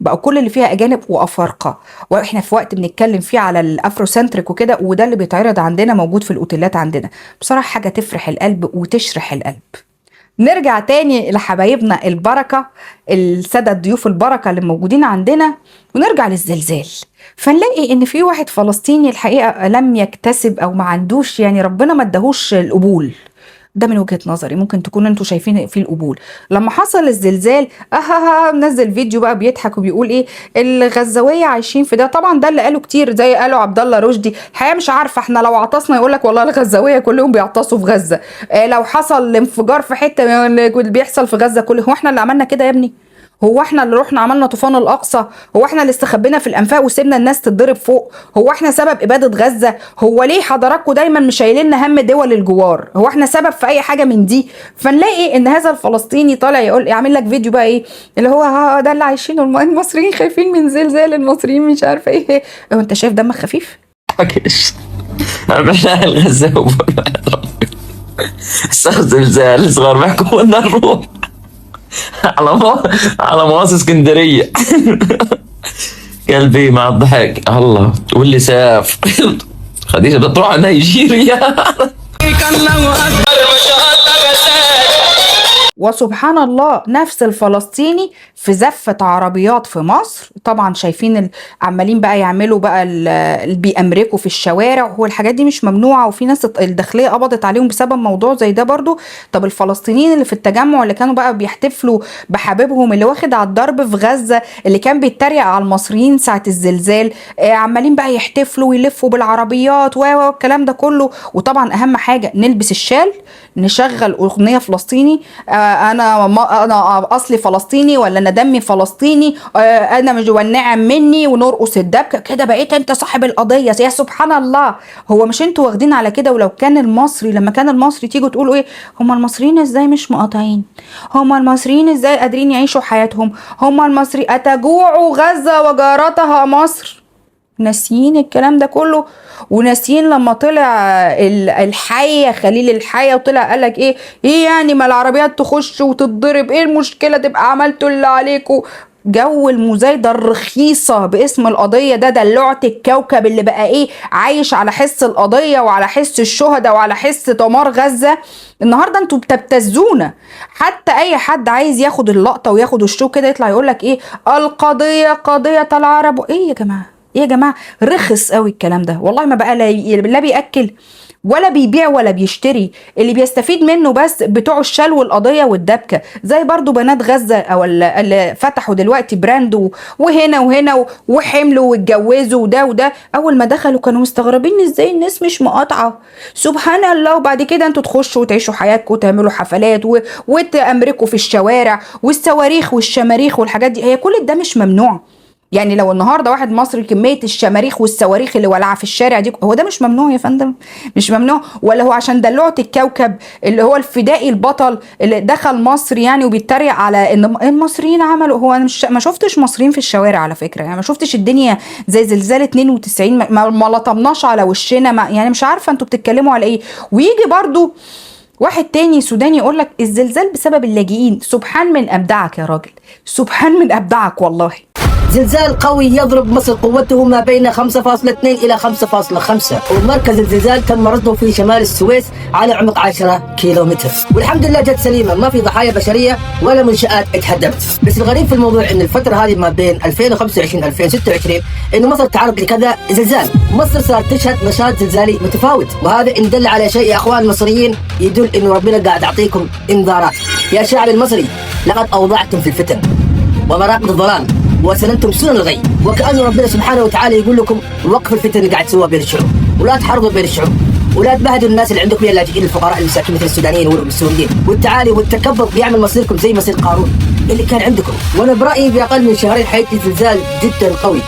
بقى كل اللي فيها اجانب وافارقه، واحنا في وقت بنتكلم فيه على ال Afrocentric وكده، وده اللي بيتعرض عندنا موجود في الاوتيلات عندنا. بصراحة حاجة تفرح القلب وتشرح القلب. نرجع تاني لحبايبنا البركة، السادة الضيوف البركة اللي موجودين عندنا، ونرجع للزلزال. فنلاقي ان في واحد فلسطيني الحقيقة لم يكتسب او ما عندوش، يعني ربنا ما اداهوش القبول ده، من وجهة نظري ممكن تكون انتوا شايفين في القبول. لما حصل الزلزال منزل فيديو بقى بيضحك وبيقول ايه الغزاوية عايشين في ده. طبعا ده اللي قاله كتير، زي قالوا عبد الله رشدي. الحقيقة مش عارفة، احنا لو عطسنا يقول لك والله الغزاوية كلهم بيعطسوا في غزة، لو حصل انفجار في حتة اللي بيحصل في غزة كله، هو احنا اللي عملنا كده يا ابني؟ هو احنا اللي رحنا عملنا طوفان الاقصى؟ هو احنا اللي استخبينا في الانفاق وسيبنا الناس تتضرب فوق؟ هو احنا سبب ابادة غزة؟ هو ليه حضراتكم دايما مش شايلين هم دول الجوار؟ هو احنا سبب في اي حاجة من دي؟ فنلاقي ان هذا الفلسطيني طالع يقول، يعمل لك فيديو بقى ايه اللي هو ها ده اللي عايشينه المصريين، خايفين من زلزال، المصريين مش عارفه ايه. هو انت شايف دمك خفيف؟ حكيش عملنا الغزة، صار زلزال صغار بيحكوا بدنا نروح على مواصي اسكندرية. قلبي مع الضحك الله. واللي ساف خديجة بدها تروح على نيجيريا. وسبحان الله نفس الفلسطيني في زفة عربيات في مصر. طبعا شايفين عمالين بقى يعملوا بقى اللي بيأمركوا في الشوارع، هو الحاجات دي مش ممنوعة، وفي ناس الداخلية قبضت عليهم بسبب موضوع زي ده برضو. طب الفلسطينيين اللي في التجمع اللي كانوا بقى بيحتفلوا بحبيبهم اللي واخد على الضرب في غزة، اللي كان بيتريق على المصريين ساعة الزلزال، عمالين بقى يحتفلوا ويلفوا بالعربيات والكلام ده كله. وطبعا اهم حاجة نلبس الشال، نشغل اغنية فلسطيني، انا اصلي فلسطيني ولا انا دمي فلسطيني، انا مش والنعم مني، ونرقص الدبكه كده، بقيت انت صاحب القضية. يا سبحان الله، هو مش انتوا واخدين على كده؟ ولو كان المصري، لما كان المصري تيجوا تقولوا ايه، هما المصريين ازاي مش مقاطعين، هما المصريين ازاي قادرين يعيشوا حياتهم، هما المصري اتجوع غزة وجارتها مصر. ناسيين الكلام ده كله، وناسيين لما طلع الحية خليل الحية وطلع قالك ايه، ايه يعني ما العربيات تخش وتتضرب، ايه المشكلة، تبقى عملتوا اللي عليكم. جو المزايدة الرخيصة باسم القضية ده، دلعت الكوكب اللي بقى ايه عايش على حس القضية وعلى حس الشهداء وعلى حس دمار غزة. النهاردة انتوا بتبتزونا، حتى اي حد عايز ياخد اللقطة وياخد الشو كده يطلع يقولك ايه القضية قضية العرب. ايه يا جماعة، ايه يا جماعة، رخص قوي الكلام ده والله. ما بقى لا بيأكل ولا بيبيع ولا بيشتري، اللي بيستفيد منه بس بتوع الشل والقضية والدبكة، زي برضو بنات غزة او اللي فتحوا دلوقتي brand وهنا وهنا وحملوا واتجوزوا وده وده. اول ما دخلوا كانوا مستغربين ازاي الناس مش مقاطعة، سبحان الله. وبعد كده انتوا تخشوا وتعيشوا حياتكم وتعملوا حفلات وتأمركوا في الشوارع والصواريخ والشماريخ والحاجات دي. هي كل ده مش ممنوع؟ يعني لو النهارده واحد مصري كمية الشماريخ والصواريخ اللي ولعه في الشارع دي، هو ده مش ممنوع يا فندم؟ مش ممنوع؟ ولا هو عشان دلوعه الكوكب اللي هو الفدائي البطل اللي دخل مصر يعني وبيتريق على ان المصريين عملوا؟ هو انا مش ما شفتش مصريين في الشوارع على فكرة، يعني ما شفتش الدنيا زي زلزال 92، ما لطمناش على وشنا، ما يعني مش عارفه انتوا بتتكلموا على ايه. ويجي برضو واحد تاني سوداني يقول لك الزلزال بسبب اللاجئين. سبحان من ابدعك يا راجل، سبحان من ابدعك والله. زلزال قوي يضرب مصر، قوته ما بين 5.2 إلى 5.5، ومركز الزلزال تم رصده في شمال السويس على عمق 10 كيلومتر، والحمد لله جت سليمة، ما في ضحايا بشرية ولا منشآت اتهدمت. بس الغريب في الموضوع ان الفترة هذه ما بين 2025 2026 انه مصر تعرض لكذا زلزال. مصر صارت تشهد نشاط زلزالي متفاوت، وهذا ان دل على شيء يا اخوان المصريين يدل انه ربنا قاعد يعطيكم انذارات. يا شعب المصري، لقد اوضعتم في الفتن ومراقد الضلال وسننتم سنن الغي، وكأن ربنا سبحانه وتعالى يقول لكم وقفوا الفتن اللي قاعد تسووها بين الشعوب، ولا تحرضوا بين الشعوب، ولا تبهدوا الناس اللي عندكم يا اللاجئين الفقراء المساكين مثل السودانيين والسوريين. والتعالي والتكبر بيعمل مصيركم زي مصير قارون اللي كان عندكم. وانا برايي باقل من شهرين حيجي زلزال جدا قوي،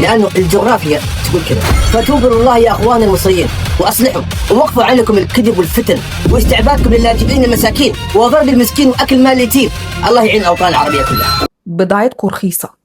لانه الجغرافيا تقول كذا. فتوبوا لله يا اخوان المصريين واصلحوا ووقفوا عنكم الكذب والفتن واستعبادكم للاجئين المساكين وضرب المسكين واكل مال اليتيم. الله يعين الاوطان العربية كلها. بضاعتكم رخيصة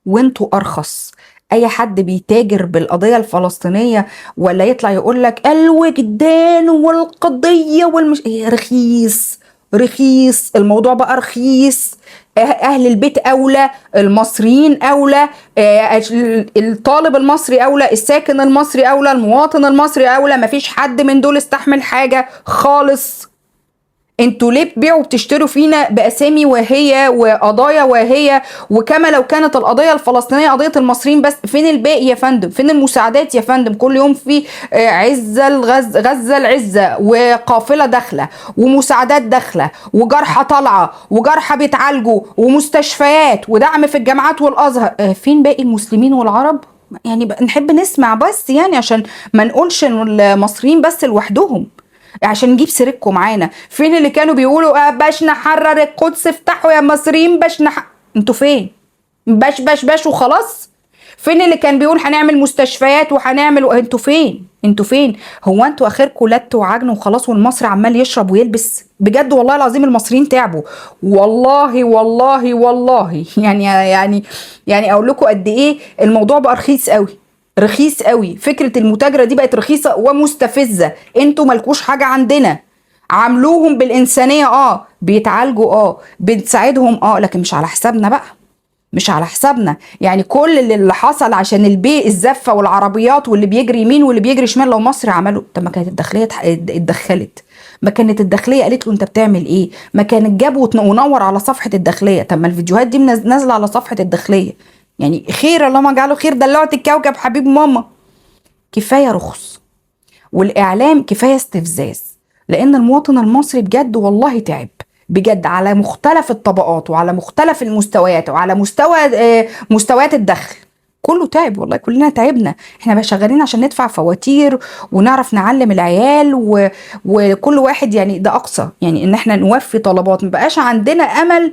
وانتوا ارخص. اي حد بيتاجر بالقضية الفلسطينية ولا يطلع يقول لك الوجدان والقضية والمش إيه، رخيص رخيص، الموضوع بقى رخيص. اهل البيت اولى، المصريين اولى، الطالب المصري اولى، الساكن المصري اولى، المواطن المصري اولى. مفيش حد من دول استحمل حاجة خالص. انتوا ليه بتبيعوا وبتشتروا فينا باسامي وهي وقضايا وهي، وكما لو كانت القضية الفلسطينية قضية المصريين بس؟ فين الباقي يا فندم؟ فين المساعدات يا فندم؟ كل يوم في عزه غزة العزة، وقافله داخله، ومساعدات داخله، وجرحى طالعه، وجرحى بيتعالجوا، ومستشفيات، ودعم في الجامعات والازهر. فين باقي المسلمين والعرب؟ يعني نحب نسمع بس، يعني عشان ما نقولش ان المصريين بس لوحدهم، عشان نجيب سيرتكم معانا. فين اللي كانوا بيقولوا باش نحرر القدس، افتحوا يا مصريين باش انتوا فين؟ باش باش باش وخلاص. فين اللي كان بيقول هنعمل مستشفيات وهنعمل؟ انتوا فين؟ انتوا فين؟ هو انتوا اخركم لت وعجن وخلاص، والمصري عمال يشرب ويلبس؟ بجد والله العظيم المصريين تعبوا، والله والله والله. يعني يعني يعني اقول لكم قد ايه الموضوع بقى رخيص قوي، رخيص قوي. فكرة المتاجرة دي بقت رخيصة ومستفزة. انتوا مالكوش حاجة عندنا، عاملوهم بالإنسانية، بيتعالجوا، بنساعدهم، لكن مش على حسابنا بقى، مش على حسابنا. يعني كل اللي حصل عشان البيع الزفة والعربيات واللي بيجري يمين واللي بيجري شمال، لو مصر عملوا، طب ما كانت الداخلية اتدخلت، ما كانت الداخلية قالت له انت بتعمل ايه، ما كانت جاب ونور على صفحة الداخلية. طب ما الفيديوهات دي نازلة على صفحة الداخلية. يعني خير، اللهم اجعله خير. دلعت الكوكب حبيب ماما. كفاية رخص، والإعلام كفاية استفزاز، لأن المواطن المصري بجد والله تعب بجد، على مختلف الطبقات وعلى مختلف المستويات وعلى مستوى مستويات الدخل، كله تعب والله، كلنا تعبنا. احنا بقى شغالين عشان ندفع فواتير ونعرف نعلم العيال وكل واحد يعني ده أقصى، يعني إن احنا نوفي طلبات. مبقاش عندنا أمل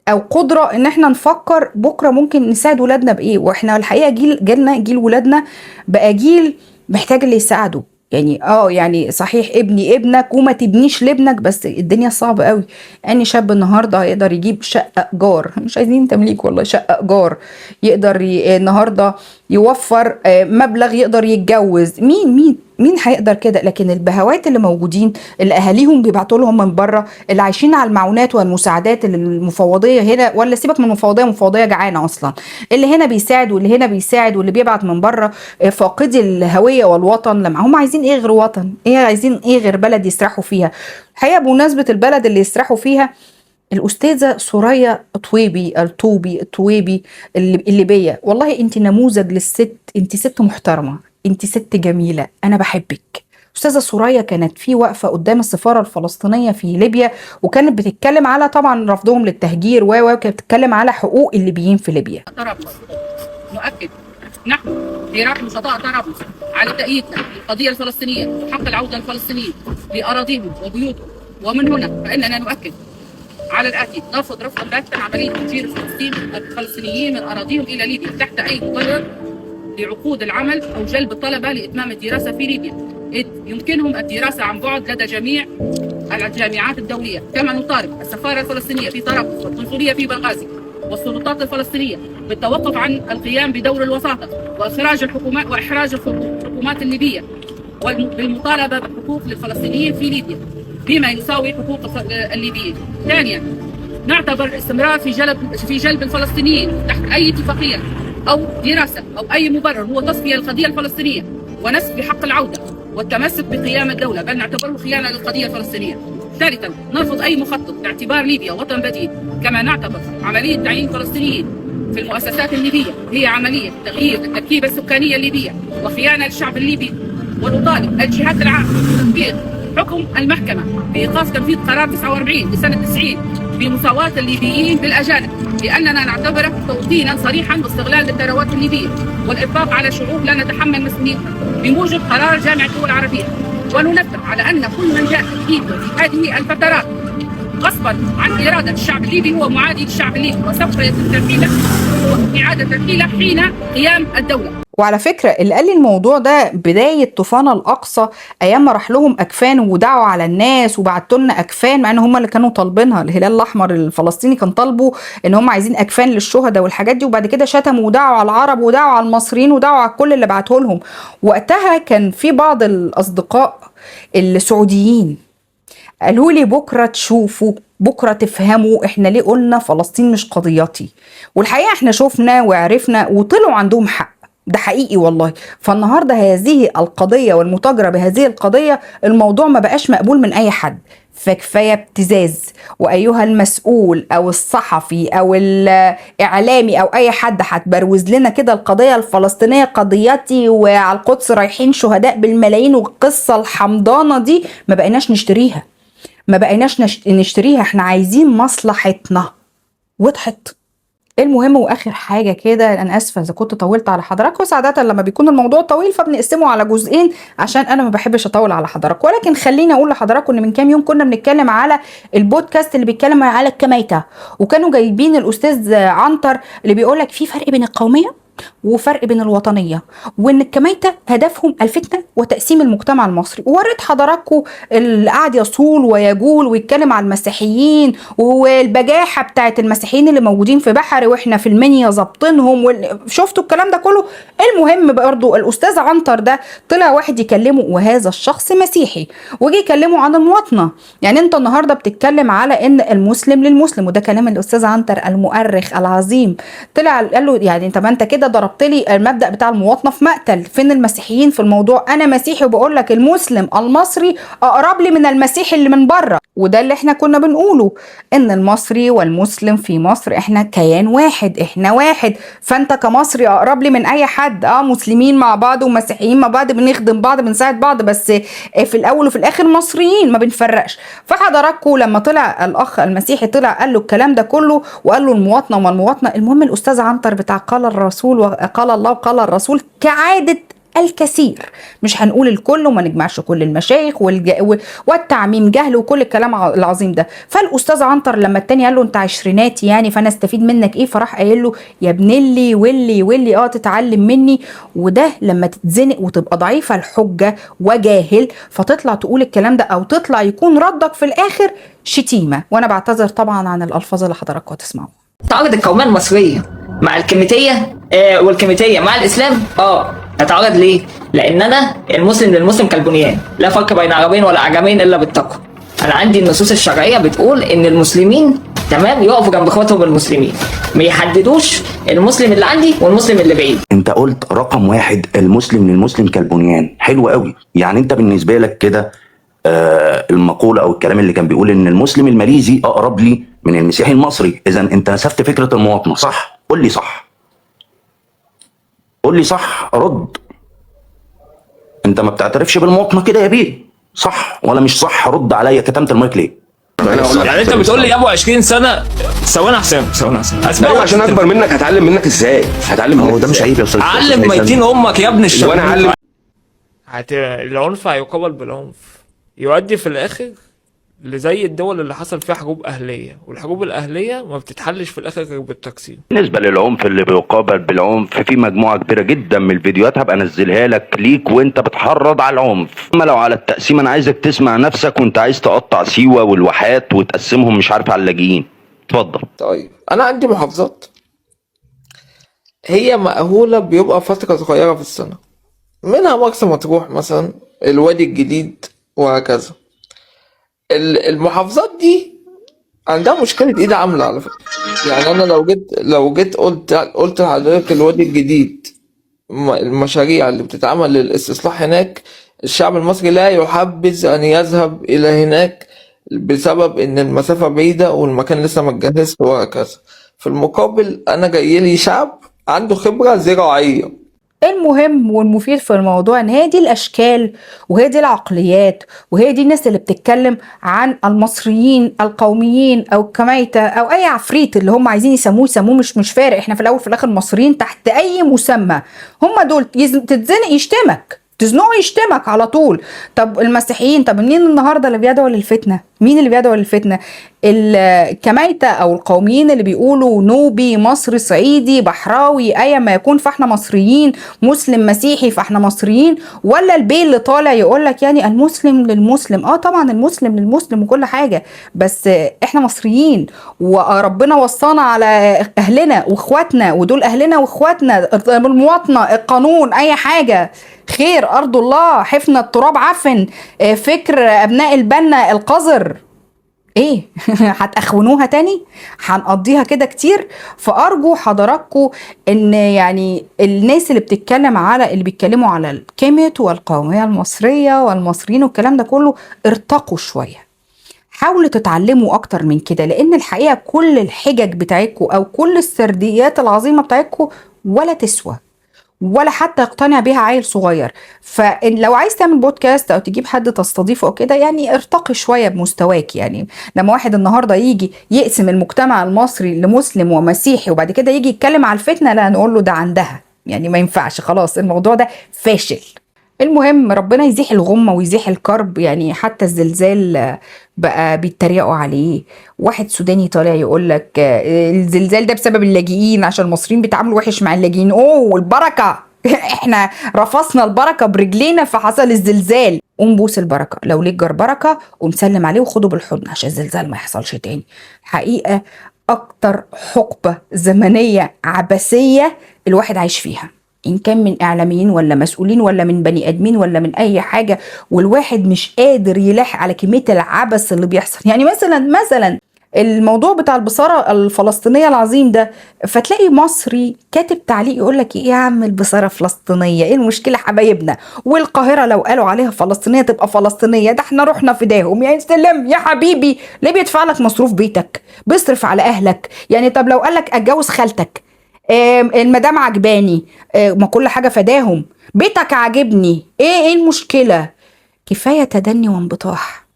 او قدره ان احنا نفكر بكره ممكن نساعد ولادنا بايه. واحنا الحقيقة جيلنا، جيل ولادنا بقى جيل محتاج اللي يساعده. يعني يعني صحيح ابني ابنك وما تبنيش لابنك، بس الدنيا صعبة قوي. اني شاب النهارده هيقدر يجيب شقه ايجار، مش عايزين تمليك والله، شقه ايجار، يقدر النهارده يوفر مبلغ يقدر يتجوز. مين مين مين هيقدر كده؟ لكن البهوات اللي موجودين، اللي اهاليهم بيبعتوا لهم من بره، اللي عايشين على المعونات والمساعدات اللي المفوضية هنا، ولا سيبك من المفوضية، مفوضيه جعانة اصلا، اللي هنا بيساعد واللي هنا بيساعد واللي بيبعت من بره، فاقدي الهوية والوطن. لما هم عايزين ايه غير وطن؟ ايه عايزين ايه غير بلد يسرحوا فيها؟ الحقيقة بمناسبة البلد اللي يسرحوا فيها، الأستاذة ثريا الطويبي الطويبي الليبية، والله انت نموذج للست، انت ست محترمة، انت ست جميلة، انا بحبك. أستاذة ثريا كانت في وقفة قدام السفارة الفلسطينية في ليبيا، وكانت بتتكلم على طبعا رفضهم للتهجير وكانت بتتكلم على حقوق الليبيين في ليبيا. طرابلس نؤكد نحن في نشطاء طرابلس على تأييدنا للقضية الفلسطينية وحق العودة الفلسطينيين لأراضيهم وبيوتهم، ومن هنا فإننا نؤكد على الآتي: نرفض رفضا باتا عملية تهجير الفلسطينيين من أراضيهم إلى ليبيا تحت أي مبرر لعقود العمل أو جلب الطلبة لإتمام الدراسة في ليبيا، إذ يمكنهم الدراسة عن بعد لدى جميع الجامعات الدولية. كما نطالب السفارة الفلسطينية في طرابلس والقنصلية في بنغازي والسلطات الفلسطينية بالتوقف عن القيام بدور الوساطة وإخراج الحكومات وإحراج الحكومات الليبية بالمطالبة بحقوق للفلسطينيين في ليبيا بما يساوي حقوق الليبيين. ثانيا، نعتبر الاستمرار في جلب الفلسطينيين تحت أي اتفاقية أو دراسة أو أي مبرر هو تصفية القضية الفلسطينية ونسف بحق العودة والتمسك بقيام الدولة، بل نعتبره خيانة للقضية الفلسطينية. ثالثا، نرفض أي مخطط لاعتبار ليبيا وطن بديل، كما نعتبر عملية تعيين فلسطينيين في المؤسسات الليبية هي عملية تغيير التركيبة السكانية الليبية وخيانة للشعب الليبي. ونطالب الجهات العامة بتطبيق حكم المحكمة بإيقاف تنفيذ قرار 49 لسنة 90 بمساواة الليبيين بالأجانب، لأننا نعتبره توطينا صريحا واستغلال للثروات الليبية والإنفاق على شعوب لا نتحمل مسؤوليتها بموجب قرار جامعة الدول العربية. وننبه على أن كل من جاء ليبيا في هذه الفترات غصبا عن إرادة الشعب الليبي هو معادي للشعب الليبي، وسوف يتم ترحيله وإعادة ترحيله حين قيام الدولة. وعلى فكرة اللي قال لي الموضوع ده بداية طوفان الأقصى، أيام ما راح لهم أكفان ودعوا على الناس وبعتوا لنا أكفان، مع إن هم اللي كانوا طالبينها، الهلال الأحمر الفلسطيني كان طالبه إن هم عايزين أكفان للشهداء والحاجات دي، وبعد كده شتموا ودعوا على العرب ودعوا على المصريين ودعوا على كل اللي بعته لهم. وقتها كان في بعض الأصدقاء السعوديين قالوا لي بكرة تشوفوا بكرة تفهموا احنا ليه قلنا فلسطين مش قضيتي. والحقيقة احنا شفنا وعرفنا وطلعوا عندهم حق، ده حقيقي والله. فالنهاردة هذه القضية والمتاجرة بهذه القضية الموضوع ما بقاش مقبول من أي حد. فكفاية ابتزاز، وأيها المسؤول أو الصحفي أو الإعلامي أو أي حد هتبروز لنا كده القضية الفلسطينية قضيتي وعلى القدس رايحين شهداء بالملايين والقصة الحمضانة دي، ما بقيناش نشتريها، ما بقيناش نشتريها. احنا عايزين مصلحتنا. وضحت؟ المهم واخر حاجة كده، انا اسفه اذا كنت طولت على حضراتكم، بس عادة لما بيكون الموضوع طويل فبنقسمه على جزئين عشان انا ما بحبش اطول على حضراتكم. ولكن خليني اقول لحضراتكم ان من كام يوم كنا بنتكلم على البودكاست اللي بيتكلم على الكميتة، وكانوا جايبين الاستاذ عنتر اللي بيقول لك في فرق بين القومية وفرق بين الوطنية، وان الكميتة هدفهم الفتنة وتقسيم المجتمع المصري. ووريت حضراتكم اللي قاعد يصول ويجول ويتكلم على المسيحيين والبجاحه بتاعت المسيحيين اللي موجودين في بحري واحنا في المنيا ظابطينهم شفتوا الكلام ده كله. المهم برضو الاستاذ عنتر ده طلع واحد يكلمه، وهذا الشخص مسيحي، وجي يكلمه عن المواطنة. يعني انت النهارده بتتكلم على ان المسلم للمسلم، وده كلام الاستاذ عنتر المؤرخ العظيم. طلع قال له يعني انت ما انت كده ضربت لي المبدأ بتاع المواطنة في مقتل، فين المسيحيين في الموضوع؟ انا مسيحي وبقول لك المسلم المصري اقرب لي من المسيحي اللي من بره. وده اللي احنا كنا بنقوله، ان المصري والمسلم في مصر احنا كيان واحد، احنا واحد. فانت كمصري اقرب لي من اي حد. مسلمين مع بعض ومسيحيين مع بعض، بنخدم بعض، بنساعد بعض، بس في الاول وفي الاخر مصريين، ما بنفرقش. فحضراتكم لما طلع الاخ المسيحي طلع قال له الكلام ده كله وقال له المواطنة وما المواطنة. المهم الاستاذ عنتر بتاع قال الرسول وقال الله وقال الرسول، كعادة الكثير، مش هنقول الكل وما نجمعش كل المشايخ والتعميم جهل وكل الكلام العظيم ده. فالاستاذ عنتر لما التاني قال له انت عشريناتي يعني فانا استفيد منك ايه، فراح قايل له يا ابن اللي واللي واللي تتعلم مني. وده لما تتزنق وتبقى ضعيفة الحجة وجاهل فتطلع تقول الكلام ده، او تطلع يكون ردك في الاخر شتيمه. وانا بعتذر طبعا عن الالفاظ اللي حضراتكم هتسمعوها. تعارض القومية المصرية مع الكيميتيه والكيميتيه مع الاسلام. هتعرض ليه؟ لان انا المسلم للمسلم كالبنيان، لا فرق بين عربين ولا اعجمين الا بالتقوى. انا عندي النصوص الشرعية بتقول ان المسلمين تمام يقفوا جنب اخواتهم المسلمين، ما يحددوش المسلم اللي عندي والمسلم اللي بعيد. انت قلت رقم واحد المسلم للمسلم كالبنيان، حلو قوي. يعني انت بالنسبة لك كده المقولة او الكلام اللي كان بيقول ان المسلم الماليزي اقرب لي من المسيحي المصري، اذا انت نسفت فكرة المواطنة، صح؟ قول لي صح، قول لي صح، رد. انت ما بتعترفش بالمواطنه كده يا بيه، صح ولا مش صح؟ رد عليا. كتمت المايك ليه؟ يعني انت بتقول لي يا ابو 20 سنة ثواني حسام، ثواني حسام، ايوه عشان اكبر منك هتعلم منك ازاي؟ هتعلم منك هو ده مش عيب يا استاذ. علم ميتين امك يا ابن الشباب. وانا اعلم العنف هيقابل بالعنف، يؤدي في الاخر لزي الدول اللي حصل فيها حروب أهلية، والحروب الأهلية ما بتتحلش في الآخر غير بالتقسيم. بالنسبة للعنف اللي بيقابل بالعنف، في مجموعة كبيرة جدا من الفيديوهات هبقى انزلها لك ليك وانت بتحرض على العنف. اما لو على التقسيم، انا عايزك تسمع نفسك وانت عايز تقطع سيوة والواحات وتقسمهم مش عارف على اللاجئين. اتفضل. طيب انا عندي محافظات هي مأهولة بيبقى فترة صغيرة في السنة، منها مرسى مطروح مثلا، الوادي الجديد، وهكذا. المحافظات دي عندها مشكلة ايد عاملة على فكرة. يعني انا لو جيت قلت لحضرتك الوادي الجديد، المشاريع اللي بتتعمل للاستصلاح هناك، الشعب المصري لا يحبذ ان يذهب الى هناك بسبب ان المسافة بعيدة والمكان لسه ما اتجهزش وهكذا. في المقابل انا جاي لي شعب عنده خبرة زراعية. المهم والمفيد في الموضوع ان هي دي الاشكال وهي دي العقليات وهي دي الناس اللي بتتكلم عن المصريين القوميين او الكمايتة او اي عفريت اللي هم عايزين يسموه يسموه، مش فارق، احنا في الاول في الاخر مصريين تحت اي مسمى. هم دول تتزنق يشتمك، تزنقه يشتمك على طول. طب المسيحيين، طب مين النهارده اللي بيدعو للفتنة؟ مين اللي بيدعو للفتنة؟ الكمايتة او القوميين اللي بيقولوا نوبي، مصري، صعيدي، بحراوي، ايا ما يكون، فاحنا مصريين، مسلم مسيحي فاحنا مصريين، ولا البي اللي طالع يقول لك يعني المسلم للمسلم؟ طبعا المسلم للمسلم وكل حاجة، بس احنا مصريين وربنا وصانا على اهلنا واخواتنا، ودول اهلنا واخواتنا، المواطنة، القانون، اي حاجة، خير ارض الله، حفنة التراب عفن، فكر ابناء البنا القذر. ايه هتخونوها تاني؟ هنقضيها كده كتير. فارجو حضراتكم ان يعني الناس اللي بتتكلم على اللي بيتكلموا على الكيميت والقومية المصرية والمصريين والكلام ده كله، ارتقوا شوية، حاولوا تتعلموا اكتر من كده، لان الحقيقة كل الحجج بتاعتكم او كل السرديات العظيمة بتاعتكم ولا تسوى ولا حتى يقتنع بيها عيل صغير. فلو عايز تعمل بودكاست او تجيب حد تستضيفه او كده، يعني ارتقي شوية بمستواك. يعني لما واحد النهارده يجي يقسم المجتمع المصري لمسلم ومسيحي وبعد كده يجي يتكلم على الفتنة، لا نقول له ده عندها، يعني ما ينفعش، خلاص الموضوع ده فاشل. المهم ربنا يزيح الغمة ويزيح الكرب. يعني حتى الزلزال بقى بيتريقوا عليه، واحد سوداني طالع يقول لك الزلزال ده بسبب اللاجئين عشان المصريين بيتعاملوا وحش مع اللاجئين. اوه البركة احنا رفصنا البركة برجلينا فحصل الزلزال. قوم بوس البركة، لو ليك جار بركة قوم سلم عليه وخده بالحضن عشان الزلزال ما يحصلش تاني. حقيقة اكتر حقبة زمنية عبثية الواحد عايش فيها، إن كان من إعلاميين ولا مسؤولين ولا من بني آدمين ولا من أي حاجة، والواحد مش قادر يلاحق على كمية العبث اللي بيحصل. يعني مثلا الموضوع بتاع البصارة الفلسطينية العظيم ده، فتلاقي مصري كاتب تعليق يقول لك إيه يا عم البصارة فلسطينية، إيه المشكلة حبايبنا، والقاهرة لو قالوا عليها فلسطينية تبقى فلسطينية، ده احنا رحنا فداهم. يعني سلم يا حبيبي، ليه بيدفع لك مصروف بيتك، بيصرف على أهلك؟ يعني طب لو قال لك أتجوز خالتك، المدام عجباني، ما كل حاجة فداهم، بيتك عاجبني، ايه المشكلة؟ كفاية تدني وانبطاح،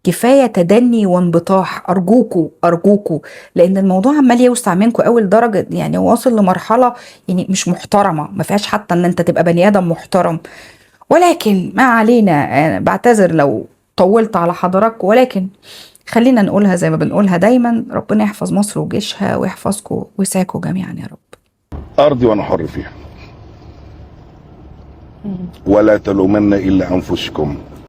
كفاية تدني وانبطاح، أرجوكوا أرجوكوا، لأن الموضوع عمال يوسع منكوا أول درجة، يعني واصل لمرحلة يعني مش محترمة، ما فيهاش حتى إن أنت تبقى بني آدم محترم. ولكن ما علينا، أنا بعتذر لو طولت على حضراتكم، ولكن خلينا نقولها زي ما بنقولها دايما، ربنا يحفظ مصر وجيشها ويحفظكم ويسعدكم جميعا يا رب. أرضي وأنا حر فيها، ولا تلومن إلا أنفسكم.